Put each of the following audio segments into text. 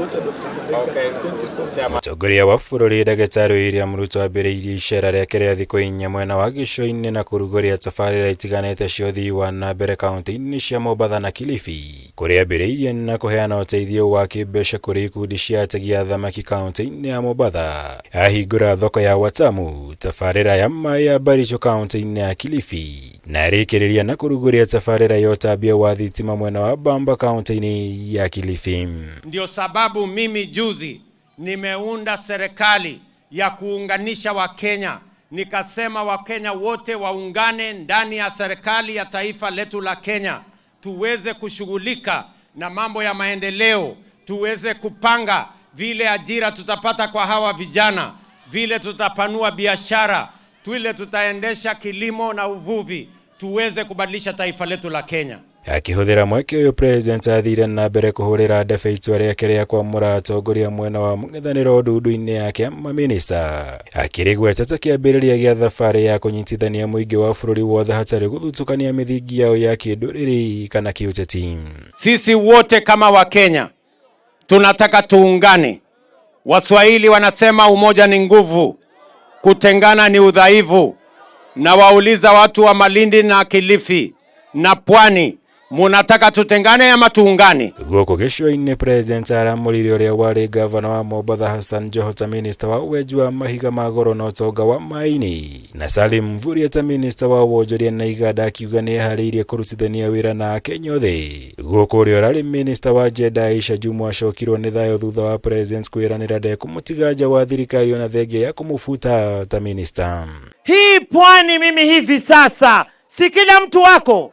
Water, Dr. Mariga. Thank you so much. Mũtongoria wa bũrũri Ndagĩtarĩ William Ruto ambĩrĩirie icera rĩake rĩa thikũ inya mwena wa gĩcũa-inĩ na kũrugũria tabarĩra itiganĩte cia ũthii wa na mbere kaunti-inĩ cia Mombatha na Kilifi, kũrĩa ambĩrĩirie na kũheana ũteithio wa kĩmbeca kũrĩ ikundi cia ategi a thamaki kaunti-inĩ ya Mombatha. Ahingũra thoko ya Watamu, tabarĩra ya maĩ ya Baricho kaunti-inĩ ya Kilifi, na arĩkĩrĩria na kũrugũria tabarĩra ya ũtambia wa thitima mwena wa Bamba kaunti-inĩ ya Kilifi. Ndio sababu mimi juzi nimeunda serikali ya kuunganisha Wakenya, nikasema Wakenya wote waungane ndani ya serikali ya taifa letu la Kenya, tuweze kushughulika na mambo ya maendeleo, tuweze kupanga vile ajira tutapata kwa hawa vijana, vile tutapanua biashara, vile tutaendesha kilimo na uvuvi, tuweze kubadilisha taifa letu la Kenya. Akĩhũthĩra mweke ũyũ, President athire na mbere kũhũrĩra ndebe itua rĩake rĩa kwamũra atongoria mwena wa mũng'ethanĩro ndundu-inĩ yake ya mamĩnĩsta, akĩrĩgweta ta kĩambĩrĩria gĩa thabarĩ ya kũnyitithania mũingĩ wa bũrũri wothe hatarĩ gũthutũkania mĩthingi yao ya kĩndũrĩrĩ kana kĩũteti. Sisi wote kama Wakenya tunataka tuungane. Waswahili wanasema umoja ni nguvu, kutengana ni udhaifu. Na wauliza watu wa Malindi na Kilifi na Pwani, munataka tutengane ama tuungane? Gũkũ gĩcũa-inĩ, President aramũrire ũrĩa warĩ gavana wa Mombatha Hassan Joho ta minista wa wenji wa mahiga ma goro na ũtonga wa maĩ-inĩ, na Salim Mvurya ta minista wa wonjoria na iganda, akiuga nĩ eharĩirie kũrutithania wĩra na Akenya othe. Gũkũ ũrĩa ũrarĩ minista wa gender Aisha Jumwa acokirwo nĩ thayũ thutha wa President kwĩranĩra ndekũmũtiga nja wa thirikari ona thengia ya kũmũbuta ta minista. Hii pwani mimi hivi sasa, si kila mtu wako.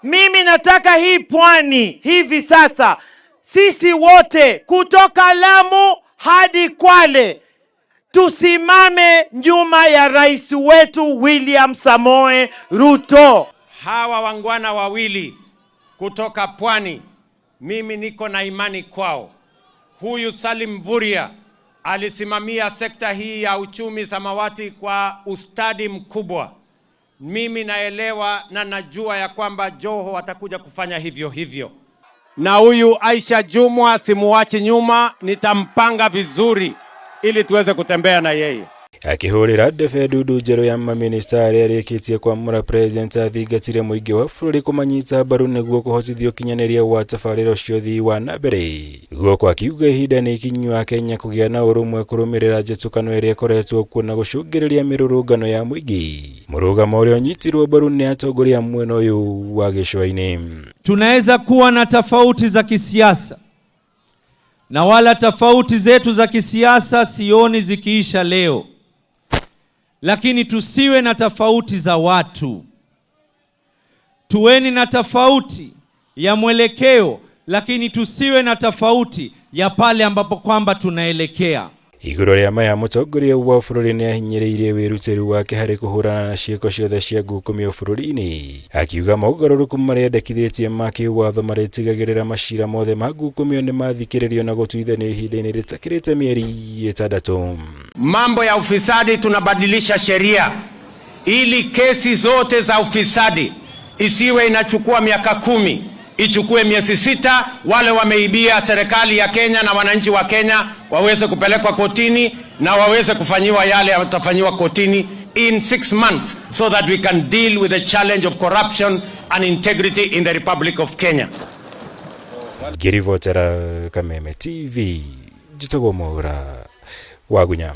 Mimi nataka hii pwani hivi sasa, sisi wote kutoka Lamu hadi Kwale tusimame nyuma ya rais wetu William Samoe Ruto. Hawa wangwana wawili kutoka Pwani, mimi niko na imani kwao. Huyu Salim Mvurya alisimamia sekta hii ya uchumi samawati kwa ustadi mkubwa. Mimi naelewa na najua ya kwamba Joho atakuja kufanya hivyo hivyo. Na huyu Aisha Jumwa simuachi nyuma, nitampanga vizuri ili tuweze kutembea na yeye. Akĩhũrĩra ndebe ndundu njerũ ya mamĩnĩsta arĩa arĩkĩtie kwamũra, President athingatire mũingĩ wa bũrũri kũmanyita mbaru nĩguo kũhotithia ũkinyanĩria wa tabarĩra cia ũthii wa na mbere. Gũkũ akiuga ihinda nĩ ikinyu Akenya kũgĩa na ũrũmwe kũrũmĩrĩra njĩtũkano ĩrĩa ĩkoretwo kuo na gũcũngĩrĩria mĩrũrũngano ya mũingĩ, mũrũgamo ũrĩa ũnyitirwo mbaru nĩ atongoria mwena ũyũ wa gĩcũa-inĩ. Tunaweza kuwa na tofauti za kisiasa na wala tofauti zetu za kisiasa sioni zikiisha leo, lakini tusiwe na tofauti za watu. Tuweni na tofauti ya mwelekeo, lakini tusiwe na tofauti ya pale ambapo kwamba tunaelekea. Igũrũ rĩa maya, mũtongoria wa bũrũri nĩ ahinyĩrĩirie wĩrutĩri wake harĩ kũhũrana na ciĩko ciothe cia ngukumio bũrũri-inĩ, akiuga mogarũrũku marĩa endekithĩtie ma kĩwatho marĩtigagĩrĩra macira mothe ma ngukumio nĩ mathikĩrĩrio na gũtuithanio ihinda-inĩ rĩtakĩrĩte mĩeri 6. Mambo ya ufisadi, tunabadilisha sheria ili kesi zote za ufisadi isiwe inachukua miaka 10, ichukue miezi 6. Wale wameibia serikali ya Kenya na wananchi wa Kenya waweze kupelekwa kotini na waweze kufanyiwa yale watafanyiwa kotini in 6 months so that we can deal with the challenge of corruption and integrity in the Republic of Kenya. Ngĩribotera Kameme TV, njĩtagwo Mwaura Wagunya.